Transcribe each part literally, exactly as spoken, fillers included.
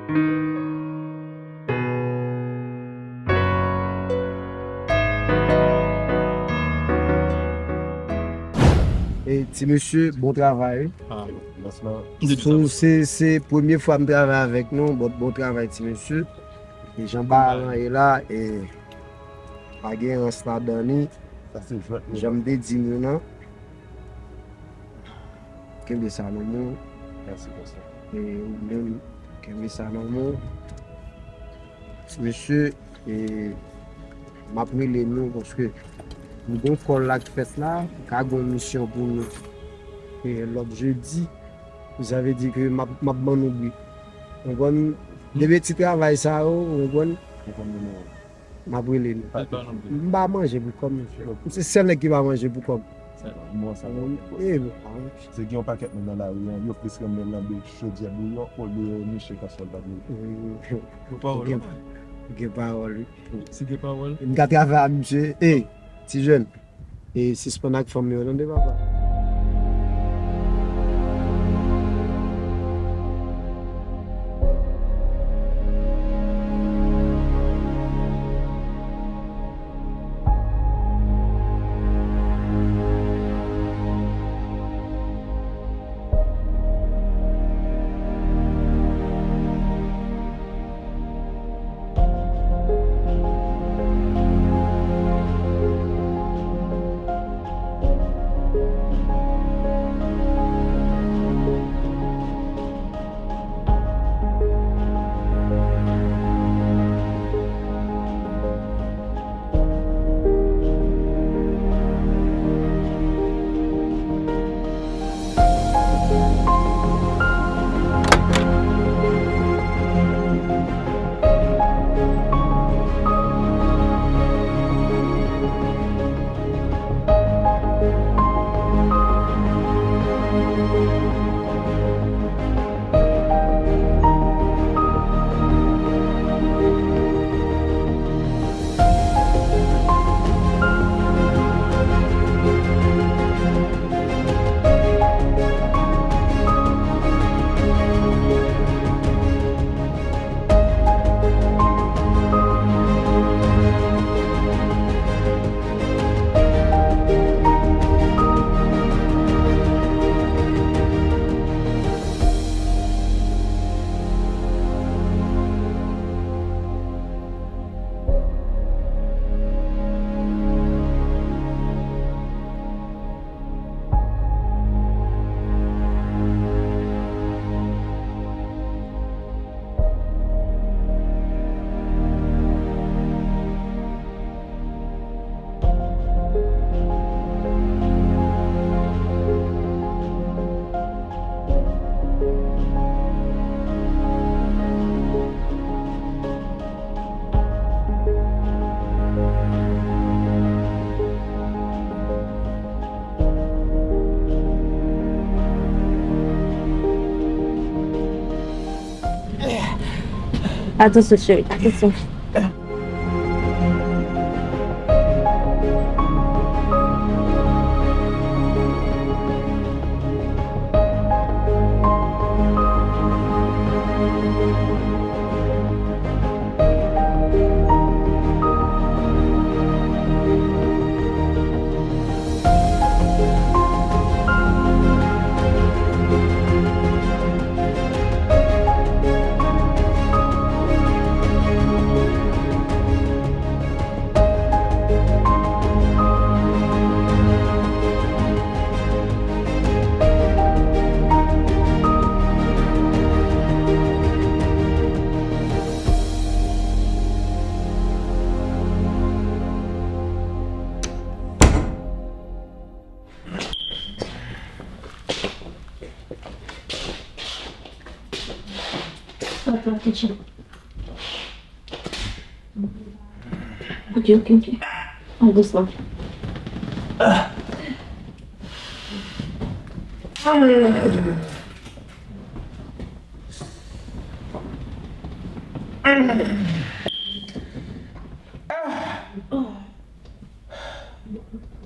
E ti mesye, bon travay wi. Ah, mès la. Sou, se, se premye fwa m travay avèk nou, bon, bon travay ti mesye. E jan bagay lan ye la, e pa gen rans ladan li. Sa se jwèt nou. Jan m te di nou nan. Kenbe sa nan men w. Mèsi konsa. E ou menm, kenbe sa nan men w. Mesye, e, m ap rele nou paske m gon kòl la k fèt la, m ka gon misyon pou nou. E lòt jedi, sa vle di ke m ap, m ap ban nou bri. Ou konprann? De ti travay sa yo, ou konprann? Ou konprann nou. M ap rele nou. Pa gen pwoblèm. M pa manje pou kòb, mesye. M se sèl nèg ki pa manje pou kòb. Bon, sa pa gen pwoblèm. Se gen yon pakèt moun nan lari an, yo plis renmen lanbe chodyè bouyon olye yo niche kastwòl pa bouyon. Gen pawòl, wi. Gen pawòl, wi. Si gen pawòl. M ka travay a misye. Ey, ti jèn. E sispann ak fanm yo, tande, papa. Atansyon, cheri, atansyon. Ok, ok, ok. Al dousman.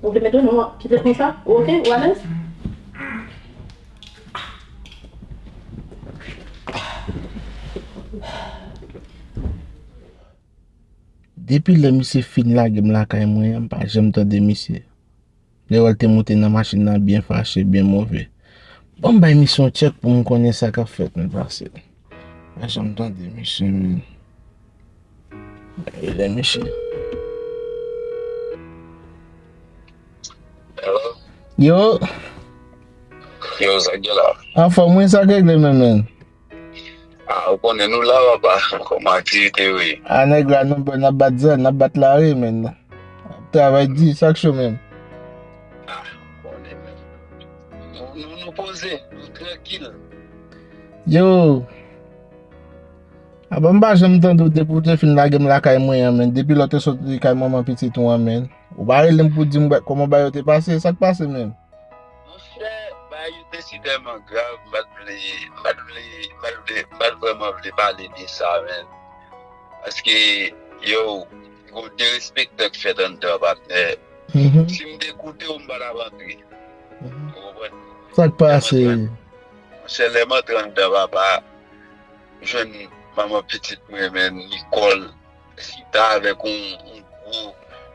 Ou vle mete nou kite l konsa? Ou oke? Ou alèz? Depi lè misye fin lage m lakay mwen an, m pa janm tande misye. Lè w wè l te monte nan machin nan byen fache, byen move. Ban m bay misye yon tchèk pou m konnen sa k ap fèt nan pase. Pa janm tande misye, men. Rele misye. Hello? Yo. Yo, sa k gen la? Anfòm, wi, sa k regle menm, men? Ah, ou konnen nou la, papa. Kòman aktivite yo ye? Ah, nèg la, nou bon, n ap bat zan, n ap bat lari, men. Travay di, sa k cho menm? Ah, ou konnen menm. Nou, nou, nou poze, nou trankil. Yo. Apa m pa janm tande w depi w te fin lage m lakay mwen an, men. Depi lè w te soti kay manman pitit ou an, men. Ou pa rele m pou di m kòman bagay yo te pase, sa k pase menm? Monchè, bagay yo te si tèlman grav, m pa t vle, m pa t vle, m pa t vle, m pa t vrèman vle pale de sa, men. Paske, yo, gon derespektan k fèt anndan, patnè. Mhm. Si m te koute w, m pa t ap antre. Mhm. Ou konprann? Sa k pase? Monchè, lè m antre anndan, papa, m jwenn manman pitit mwen, men, Nicole, chita avèk yon, yon gwo,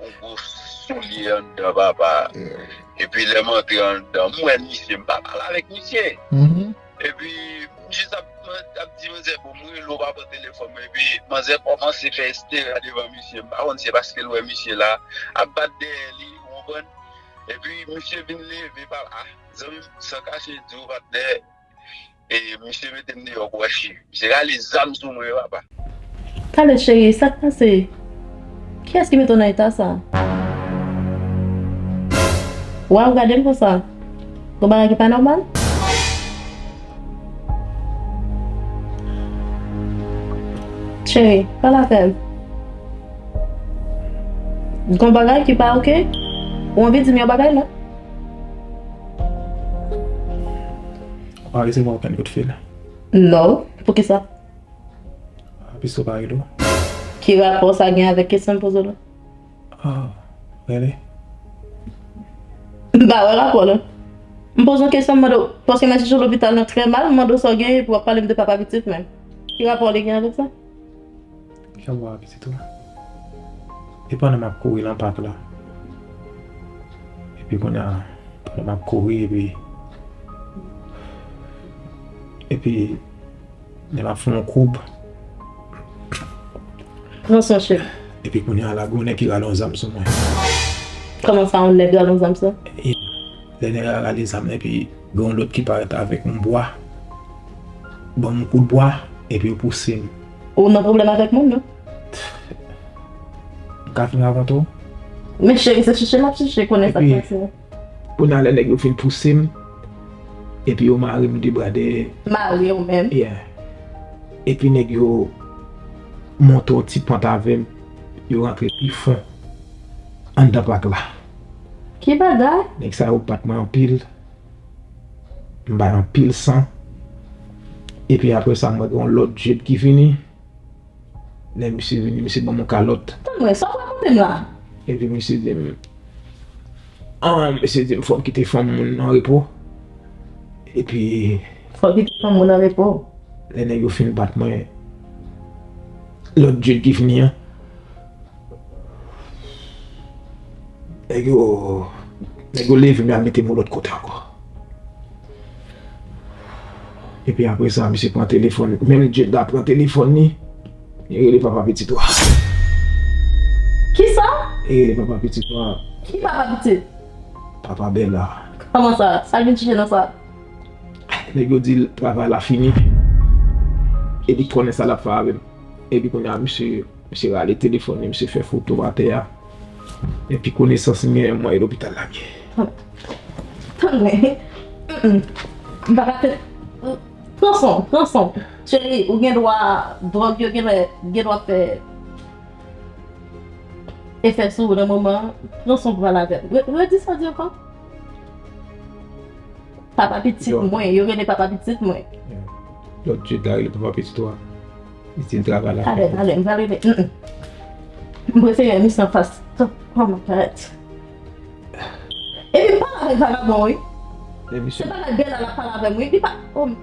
yon gwo soulye anndan, papa. Yeah. Epi lè m antre anndan, m wè misye, m pa pale avèk misye. Mhm. Epi m jis ap, ap di manzè, bon, m rele w pa pran telefòn mwen. Epi manzè kòmanse fè estera devan misye. M pa konn si se paske l wè misye la ap bat dèyè li, ou konprann? Epi misye vin leve, pa, ah, zanmi m, san kache di w, patnè, e misye mete m deyò kwochi. Misye rale zam sou mwen, papa. Talè cheri, sa k pase? Kiyès ki mete w nan eta sa? Waw, gade m konsa. Gon bagay ki pa nòmal? Cheri, pale avè m. Gon bagay ki pa oke? Ou anvi di m yon bagay, non? Ou pa resevwa okenn kout fil? Non. Poukisa? Piske w pa rele w. Ki rapò sa gen avèk kesyon m poze w la? Ah, rele. M pa wè rapò la. M poze w kesyon, m mande w, paske m al chèche w lopital nan trè mal, m mande w sa w genyen, epi w ap pale m de papa pitit mwen. Ki rapò li gen avèk sa? Ki rapò a pitit ou? E pandan m ap kouri lan pak la. Epi kounye a, pandan m ap kouri, epi, epi, lè m ap fè yon koub. Pran san, cheri. Epi kounye a la, gen yon nèg ki rale yon zam sou mwen. Kòman sa, yon nèg rale yon zam sou? E, lè nèg la rale zam nan, epi gen yon lòt ki parèt avèk yon bwa. Ban m yon kout bwa, epi yo pouse m. Ou nan pwoblèm avèk moun, non? M ka fin rakonte w? Men cheri, se chèche m ap chèche konnen sa k pase. Epi, kounye a lè nèg yo fin pouse m, epi yo mare m de bra dèyè. Mare w menm? Yeah. Epi nèg yo monte yon ti pant avè m, yo rantre pi fon anndan pak la. Ki bagay? Nèg sa yo bat mwen anpil. M bay anpil san. Epi apre sa, m wè gen yon lòt djed ki vini. Lè misye vini, misye ban m yon kalòt. Tann mwen, sa w rakonte m la? Epi misye di m, ah, misye di m fò m kite fanm moun nan repo. Epi fò w kite fanm moun nan repo? Lè nèg yo fin bat mwen, lòt djed ki vini an, nèg yo, nèg yo leve m, y al mete m yon lòt kote ankò. Epi apre sa, misye pran telefòn, menm djed la pran telefòn li, li rele papa pitit ou a. Kisa? Li rele papa pitit ou a. Ki papa pitit? Papa Bella. Kòman sa? Sa vin chèche nan sa? Nèg yo di l travay la fini. E li konnen sa l ap fè avè m. Epi kounye a, misye, misye rale telefòn li, misye fè foto atè a. Epi konesans m genyen, m wè e lopital la m ye. Tann mwen. Mm, mm. M pa ka fè. Pran san w, pran san w. Cheri, ou gen dwa, dwòg yo gen lè, gen dwa fè efè sou ou nan moman an. Pran san w, pale avè m. Re-, redi sa w di ankò. Papa pitit mwen, yo rele papa pitit mwen. Lòt djed la rele papa pitit ou a. Li di l travay la. Talè, talè, m pral rele. Mm, mm. M prefere misye anfas. Oh my God. Epi m pale avèk vagabon, wi. Se bagay Bella l ap pale avè m, wi. Li pa, oh.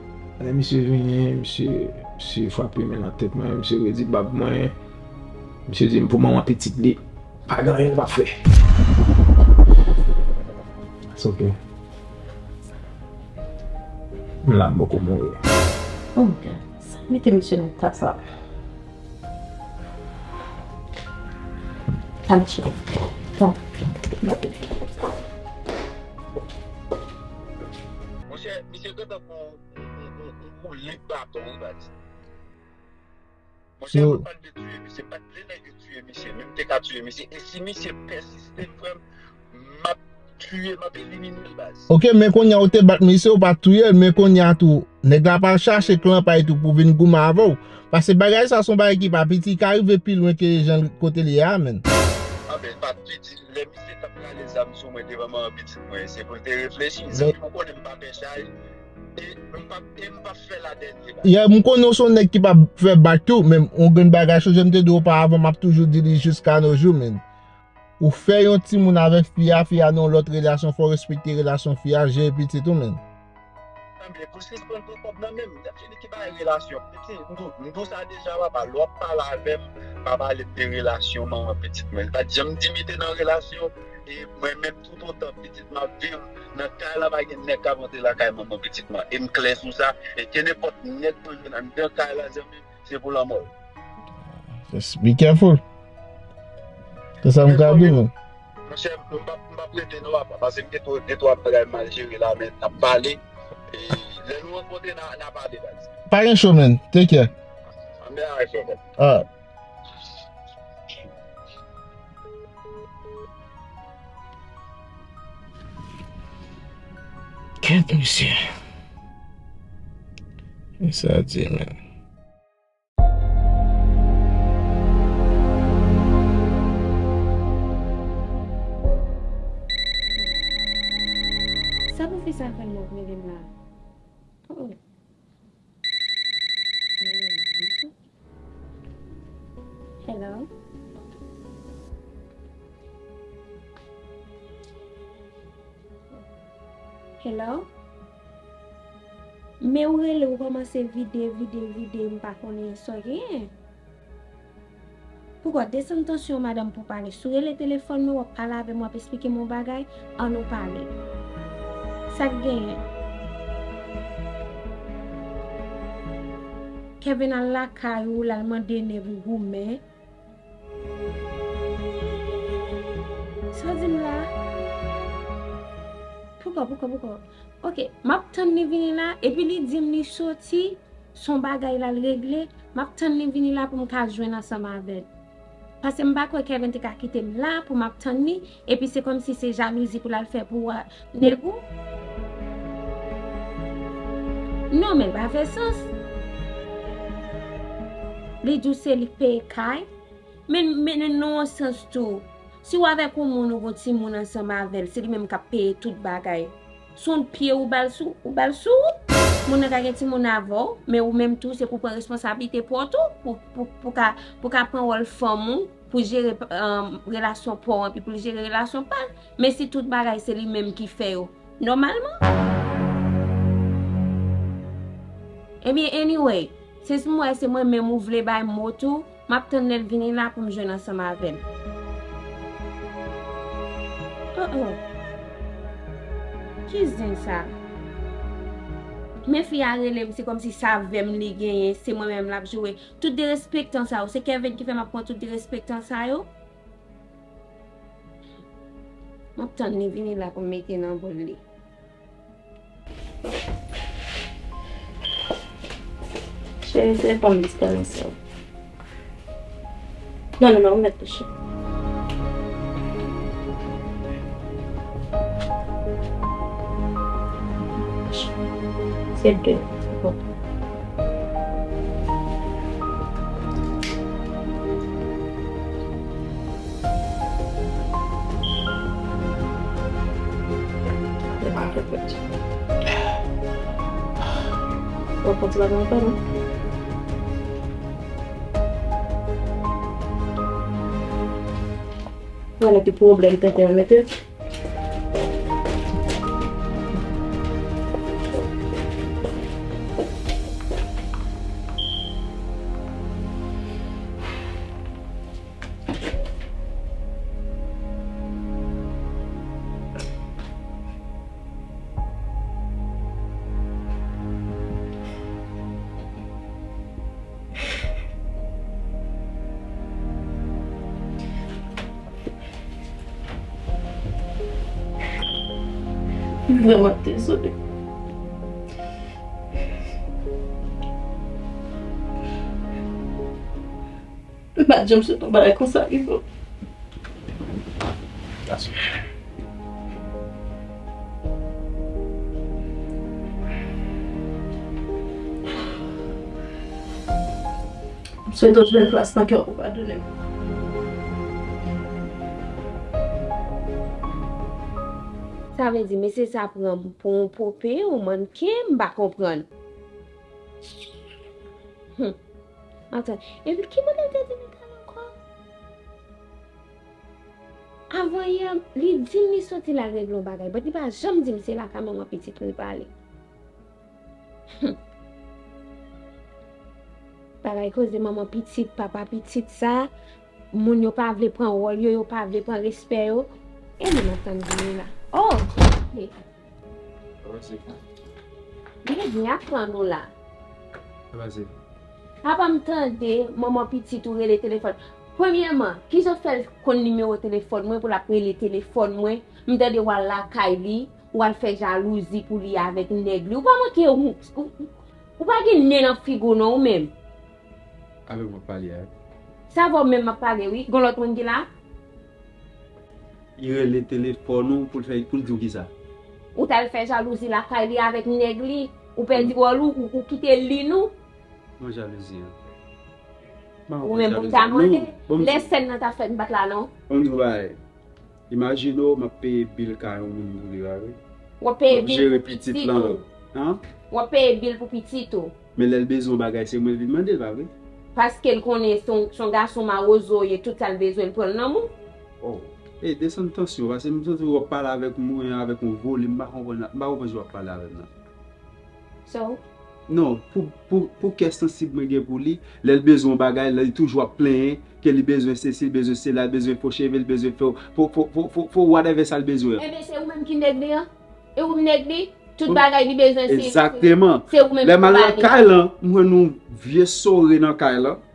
Lè misye vini, misye, misye frape men nan tèt mwen, misye redi bab mwen. Misye di m pou manman pitit li, pa gen anyen l p ap fè. It's okay. M la, m poko mouri. Oh my God. Sa mete misye nan ta sa. Sa misye. Bon. Monchè, misye gentan pran yon, yon, yon, yon, yon boul lit baton, wi, baz. Monchè, mwen pa t vle tiye misye, m pa t vle nèg yo tiye misye, men m te ka tiye misye. E si misye pèsiste, frè m, m ap tiye, m ap elimine l, baz. Ok, men kounye a ou te bat misye, ou pa t touye l, men kounye a tou, nèg la pral chache klan pa l tou pou vin goumen avè w. Paske bagay sa se yon bagay ki pa piti, li ka rive pi lwen ke jan kote l ye a, menn. A, men, pa t piti, lè misye t ap rale zam sou mwen devan manman pitit mwen, se pou l te reflechi. Se pou konnen m pa pè chay. E m p ap, e m p ap fè la dènye bagay. Yeah, m konnen w se yon nèg ki p ap fè back tou, men yon grenn bagay, sonje m te di w oparavan, m ap toujou di li jiska nos jours, menn. Ou fè yon timoun avèk fi a, fi a nan yon lòt relasyon, fò w respekte relasyon fi a, jere pitit ou, menn. Anben, pou sispann pran kòb nan men m, se li ki bay relasyon. Pitit, m di w, m di w sa deja, papa, lè w ap pale avè m, pa pale de relasyon manman pitit mwen. Li pa t janm di m li te nan relasyon, e mwen menm, toutotan pitit m ap viv nan kay la, pa gen nèg k ap antre lakay manman pitit mwen. E m klè sou sa. E kenenpòt nèg mwen jwenn anndan kay la, zanmi m, se pou lanmò l. Just be careful. Se sa m ka di w, man. Monchè, m p ap, m p ap rete non, papa, paske m gen twa, gen twa bagay m al jere la, men n ap pale. E lè nou rankontre, n a, n a pale, baz. Pa gen cho, man. Take care. Anben, alright, frè. Alright. Kèt, mesye. Kisa di, men? Sa pou fi sa fè l nan vini la? Oh. Hello? Hello? Men ou rele, ou kòmanse vide, vide, vide, m pa konnen sa w genyen. Poukò desann tansyon w, madanm, pou pale? Si w rele telefòn mwen, w ap pale avè m, w ap esplike m yon bagay, ann nou pale. Sa k genyen? Kevin al lakay ou, l al mande nèg ou goumen. Sa w di m la? Poukò, poukò, poukò? Ok, m ap tann li vini la, epi li di m li soti, se yon bagay l al regle, m ap tann li vini la pou m ka jwenn ansanm avè l. Paske m pa kwè Kevin te ka kite m la pou m ap tann li, epi se kòmsi se jalouzi pou l al fè pou, a, nèg ou. Non, men l pa fè sans. Li di w se li k peye kay. Men, men nan yon sans tou, si w avèk yon moun, ou gon timoun ansanm avè l, se li menm k ap peye tout bagay. Se yon pye ou ba l sou, ou ba l sou wout. Moun nan ka gen timoun avè w, men ou menm tou, se pou w pran responsablite pa w tou, pou, pou, pou ka, pou ka pran wòl fanm ou, pou jere, um, relasyon pa w, epi pou l jere relasyon pa l. Men si tout bagay se li menm ki fè yo, nòmalman. Ebyen, anyway, since m wè se mwen menm ou vle bay mo tou, m ap tann lè l vini la pou m jwenn ansanm avè l. Oh, oh. Ki zen sa? Men fi a rele m, se kòmsi se avè m li genyen, se mwen menm l ap joure. Tout derespektan sa yo, se Kevin ki fè m ap pran tout derespektan sa yo? M ap tann li vini la pou m mete nan bòl li. Cheri, se fanm disparisyon. Non, non, non, ou mèt touche. Se de. Bon. Ou ap pran ti bagay ankò, non? Wè, nan ki pwoblèm tenten an mete. M vrèman dezole. M pa t janm swete yon bagay konsa rive w. M swete w jwenn plas nan kè w pou padone m. Sa vle di, mesye sa pran m pou yon pope, yon mannken, m pa konprann. Hmm. Antann, epi ki modèl tèt li menm pral ankò? Avan yè, li di m li soti la regle yon bagay, but li pa janm di m se lakay manman pitit li prale. Hmm. Bagay koze manman pitit, papa pitit sa, moun yo pa vle pran wòl yo, yo pa vle pran respè yo. E li m ap tann vini la. Oh, ok. Sa pase? Byen, byen, aprann nou la. Sa pase? Papa m tande manman pitit ou rele telefòn. Premyèman, kijan fè l konn nimewo telefòn mwen pou l ap rele telefòn mwen? M tande w al lakay li, w al fè jalouzi pou li avèk nèg li. Ou pa manke ou, ou, ou pa gen nen nan figi w non ou menm. Avèk mwen pale a. Sa vò menm m ap pale wi. Gon lòt moun ki la? Li rele telefòn ou pou l fè, pou l di w kisa? Ou t al fè jalouzi lakay li avèk nèg li. Ou pèdi wòl ou, ou, ou kite li nou. Mwen jalouzi an. Ou menm pou m ta mande. Lè sèn nan ta fèt, m pa t la non. Ban m di w bagay. Imajine w, m ap peye bil kay yon moun pou li, pa vre? W ap peye bil pou pitit ou. An? W ap peye bil pou pitit ou. Men lè l bezwen yon bagay, se mwen l vin mande l, pa vre? Paske l konnen se yon, se yon gason mawozo w ye, tout sa l bezwen, l pran l nan men w. Oh. E desann tansyon, paske m santi w ap pale avèk mwen, avèk yon volim, m pa konprann, m pa konprann jan w ap pale avè m nan. So? Non, pou, pou, pou kè sansib mwen gen pou li, lè l bezwen yon bagay, lè li toujou ap plenyen, ke li bezwen sesi, li bezwen sela, li bezwen fo cheve, li bezwen fo, fo, fo, fo, fo, fo whatever sa l bezwen. Ebyen, se ou menm ki nèg li an? E ou nèg li? Tout bagay li bezwen, se, se ou menm ki ba li. Lè m al nan kay lan, m jwenn yon vye sore nan kay lan.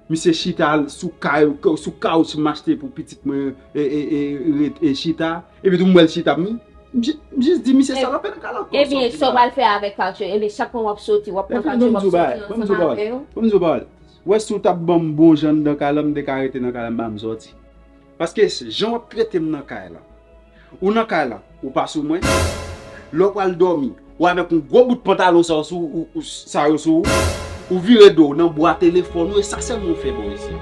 Misye chita sou kay, sou kawouch m achte pou pitit mwen, e, e, e, ret, e chita. Epi tou m wè l chita, m, m ji-, m jis di, "Misye, sa w ap fè nan kay lan ankò?" Ebyen, sa w pral fè avèk kawouch yo? Ebyen, chak fwa w ap soti, w ap pran kawouch yo, w ap soti ansanm avè yo? Ban m di w bagay. Wè, si w t ap ban m bon jan nan kay lan, m te ka rete nan kay lan, m pa m soti. Paske jan w ap trete m nan kay lan, ou nan kay lan, ou pa sou mwen. Lè w pral dòmi, ou avèk yon gwo bout pantalon sa yo sou, ou, ou, sa yo sou ou, ou vire do w nan bwa telefòn ou, e sa sèlman ou fè bò isi.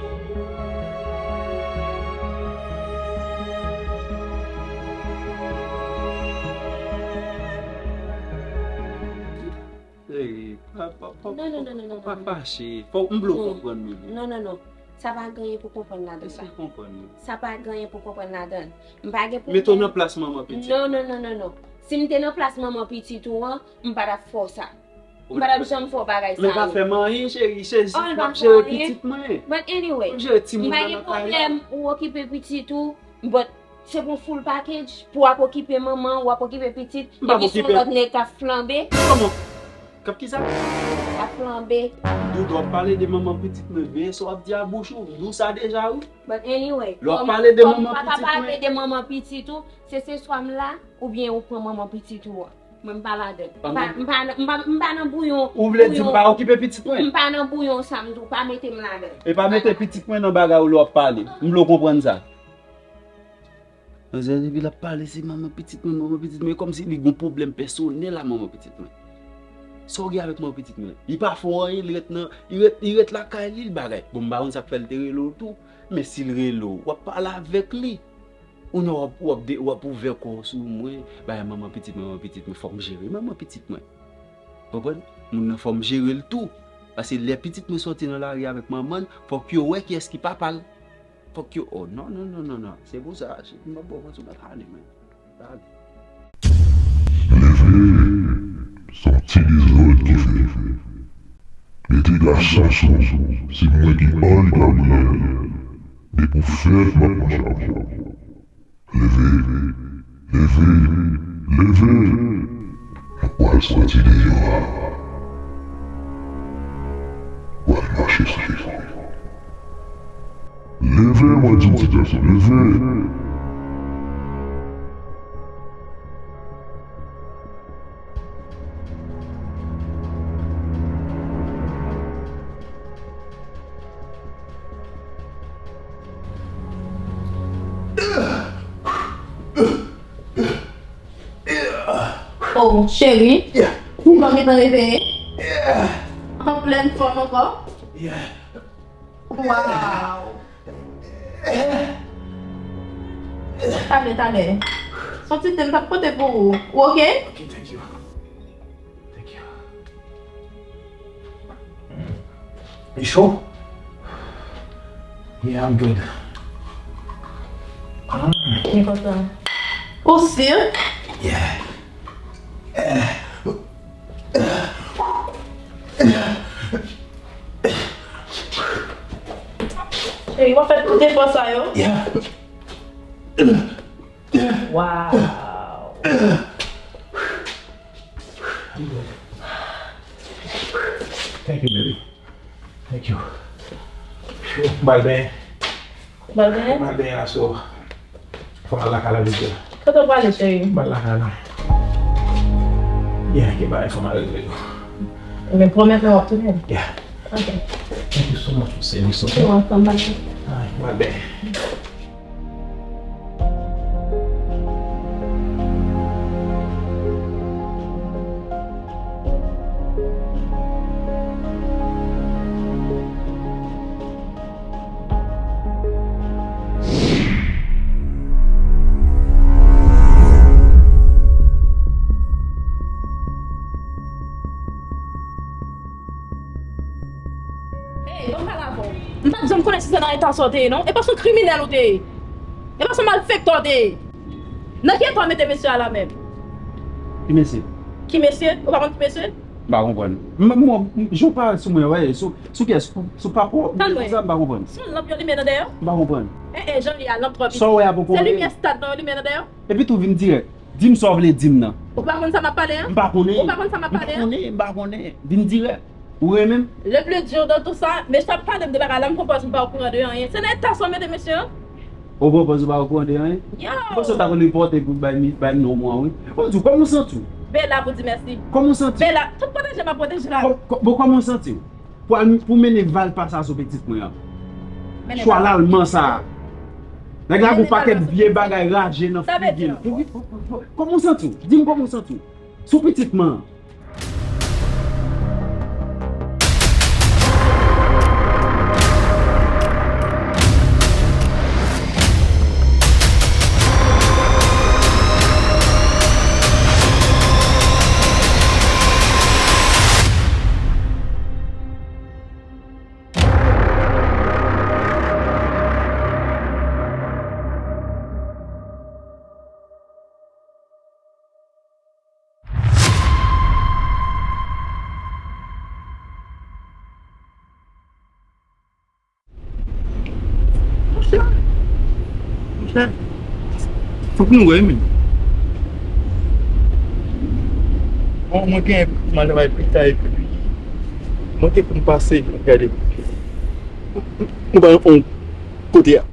Cheri, pa, pa, pa, non, non, non, non, non, pa fache. Fò m vle w konprann, Mimi. Non, non, non. Sa pa gen anyen pou konprann ladan la. Eseye konprann mwen. Sa pa gen anyen pou konprann ladan. M pa gen pwoblèm. Mete w nan plas manman pitit. Non, non, non, non, non. Si m te nan plas manman pitit ou an, m pa t ap fè w sa. M pa t ap janm fè w bagay sa yo. Men pa fè m anyen, cheri. Se jis m ap jere pitit mwen. But anyway, m pa gen pwoblèm ou okipe pitit ou, but se pou full package, pou w ap okipe manman, w ap okipe pitit, epi se yon lòt nèg k ap flanbe. Kòman? K ap kisa? K ap flanbe. Doudou, w ap pale de manman pitit mwen, veye sa w ap di a bouch ou, m di w sa deja wi. But anyway, lè w ap pale de manman pitit mwen, ou pa ka pale de manman pitit ou, se, se swa m la, oubyen ou pran manman pitit ou an. Mwen m pa ladan. M pa, m pa, m pa, m pa nan bouyon. Ou vle di m pa okipe pitit mwen? M pa nan bouyon sa m di w, pa mete m ladan. E pa mete pitit mwen nan bagay ou lè w ap pale. M vle w konprann sa. Manzè, depi l ap pale, se manman pitit mwen, manman pitit mwen, kòmsi li gon pwoblèm pèsonèl a manman pitit mwen. Sa w gen avèk manman pitit mwen? Li pa fè w anyen, li ret nan, li ret, li ret lakay li, l bagay. Bon, m pa konn sa k fè l te rele w tou, men si l rele w, w ap pale avèk li. Ou nan w ap, w ap de, w ap ouvè kò w sou mwen, bay manman pitit mwen, manman pitit mwen, fò m jere manman pitit mwen. Konprann? Moun nan fò m jere l tou. Paske lè pitit mwen sòti nan lari avèk manman l, fòk yo wè kiyès ki papa l. Fòk yo, oh, non, non, non, non, non. Se pou sa, se, m ap ba w konsèy, ale, men. Ale. Leve, se yon ti dezòd ki fèt. Mete gason sou, se mwen ki Ange Gabriel. Depi w fèt, m ap pran chapo. Leve, leve, leve. Nou pral soti deyò a. Pral mache sou yo. Leve, mwen di w, ti gason, leve. Oh, cheri. Yeah. Ou pa gentan reveye? Yeah. An plèn fòm ankò? Yeah. Wow. Talè, talè. Se yon ti te m t ap pote pou ou. Ou oke? Ok, thank you. Thank you. You sure? Yeah, I'm good. Ah. Li kontan. Ou si? Yeah. Cheri, w ap fè tout efò sa yo? Yeah. Wow. I'm good. Thank you, baby. Thank you. Phew, m al benyen. M al benyen? M al benyen la, so. Fò m al lakay la vit vit la. Kote w prale, cheri? M al lakay la. Yeah, gen bagay fò m al regle yo. Men pwomèt mwen w ap tounen? Yeah. Ok. Thank you so much for saving me. You're welcome, bye. Ay, m al benyen. Ey, ban m pale avè w. M pa t janm konnen si se nan eta sa w te ye, non. E pa se yon kriminèl ou te ye. E pa se yon malfektè w te ye. Nan ki eta w mete mesye a la menm? Ki mesye? Ki mesye? Ou pa konn ki mesye? M pa konprann. M, m, m, jan w parèt sou mwen, wè, sou, sou kiyès? Sou, sou pa pwòp. Tann mwen. Konsa, m pa konprann. Se yon lanp yo limen nan dèyè w? M pa konprann. En, en, jan l ye a, lanp twò piti. Sa w wè a poko vre? Se limyè stad lan yo limen nan dèyè w? Epi tou vin dirèk. Di m sa w vle di m nan. Ou pa konn sa m ap pale an? M pa konnen. Ou pa konn sa m ap pale an? M pa konnen, m pa konnen. Vin dirèk. Ou renmen m? Le plus dur dans tout ça, mesye ap pale m de bagay la, m pran pòz m pa okouran de anyen. Se nan eta sa w mete mesye an? Ou pran pòz ou pa okouran de anyen? Yo! Ou panse w ta konn repòte pou bay mi-, bay non mwen, wi. Bon, di w, kòman w santi w? Bella pou di mèsi. Kòman w santi w? Bella, tout pwoteje m ap pwoteje la. Kò-, kò-, bon, kòman w santi w? Pou al, pou mennen valpa sa sou pitit mwen an. Chwa lalman sa a. Nèg la gen yon pakèt vye bagay raje nan figi l. Kòman w santi w? Di m kòman w santi w? Sou pitit mwen an. Monchè, monchè, fòk nou wè, men. Bon, mwen gen pou m al travay pita, epi mwen gen pou m pase, gade. Nou pa yon kote a.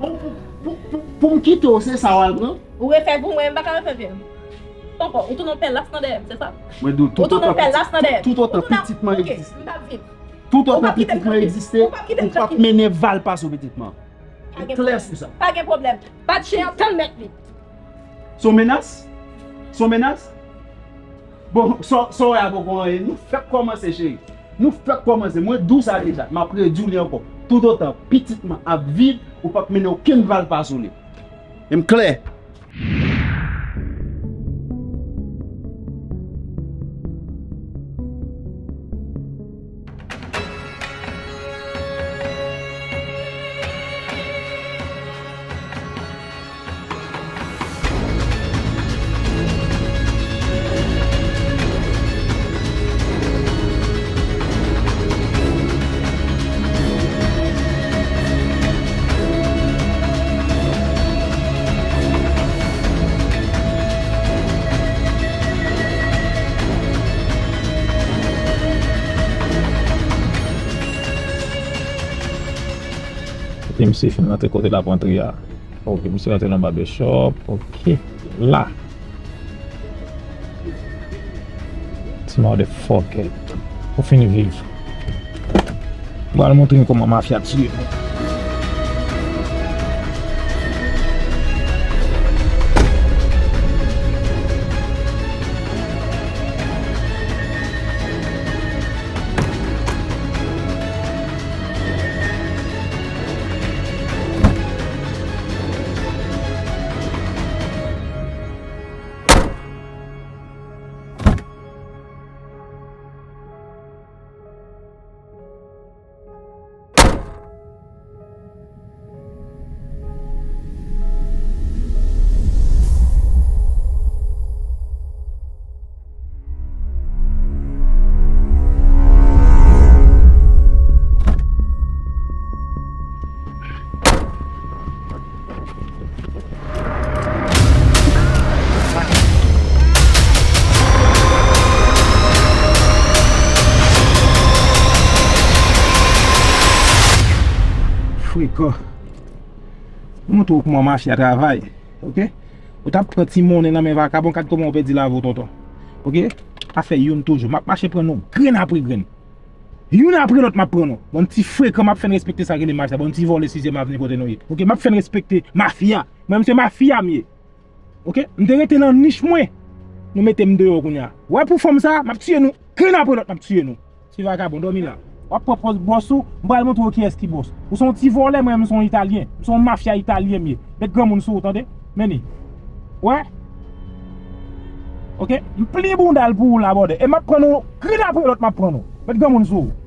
Pou, pou, pou, pou, pou m kite w, se sa w al pran? Ou refè pou mwen, m pa ka refè vye. Ankò, ou tounen yon pèlas nan dèyè m, se sa? Mwen di w, toutotan pitit mwen egziste, toutotan pitit mwen egziste, ou p ap mennen valpa sou pitit mwen. Ou klè sou sa? Pa gen pwoblèm. Patche an tann mèt li. Se yon menas? Se yon menas? Bon, sa, sa w wè a poko anyen. Nou fèk kòmanse, cheri. Nou fèk kòmanse. Mwen di w sa deja. M ap redi w li ankò. Toutotan pitit mwen ap viv, ou p ap mennen okenn valpa sou li. E m klè. Ti misye fin rantre kote l ap rantre a. Ok, misye rantre nan barbershop. Ok. La. Ti motherfucker. Ou fin viv. M pral montre nou kòman mafya tiye nou. Frekan. Mwen montre w kòman mafya travay, ok? Ou t ap pran ti monnen nan men vakabon, gad kòman w pèdi lavi w, tonton. Ok? Afè youn toujou. M ap mache pran nou, grenn apre grenn. Youn apre lòt, m ap pran nou. Bann ti frekan, m ap fè n respekte sa k rele mafya. Bann ti vòlè sizyèm avni kote nou ye. Ok? M ap fè n respekte mafya. Mwen, m se mafya m ye. Ok? M te rete nan nich mwen. Nou mete m deyò kounye a. Wè pou fanm sa, m ap tiye nou. Grenn apre lòt, m ap tiye nou. Ti vakabon, dòmi la. W ap pran pòz bòs ou, m pral montre w kiyès ki bòs. Ou se yon ti vòlè, mwen, m se yon italyen. M se yon mafya italyen, m ye. Met granmoun sou ou, tande? Men li. Wè? Ok? M pli bounda l pou ou la, bòdè. E m ap pran nou, grenn apre lòt, m ap pran nou. Met granmoun sou ou.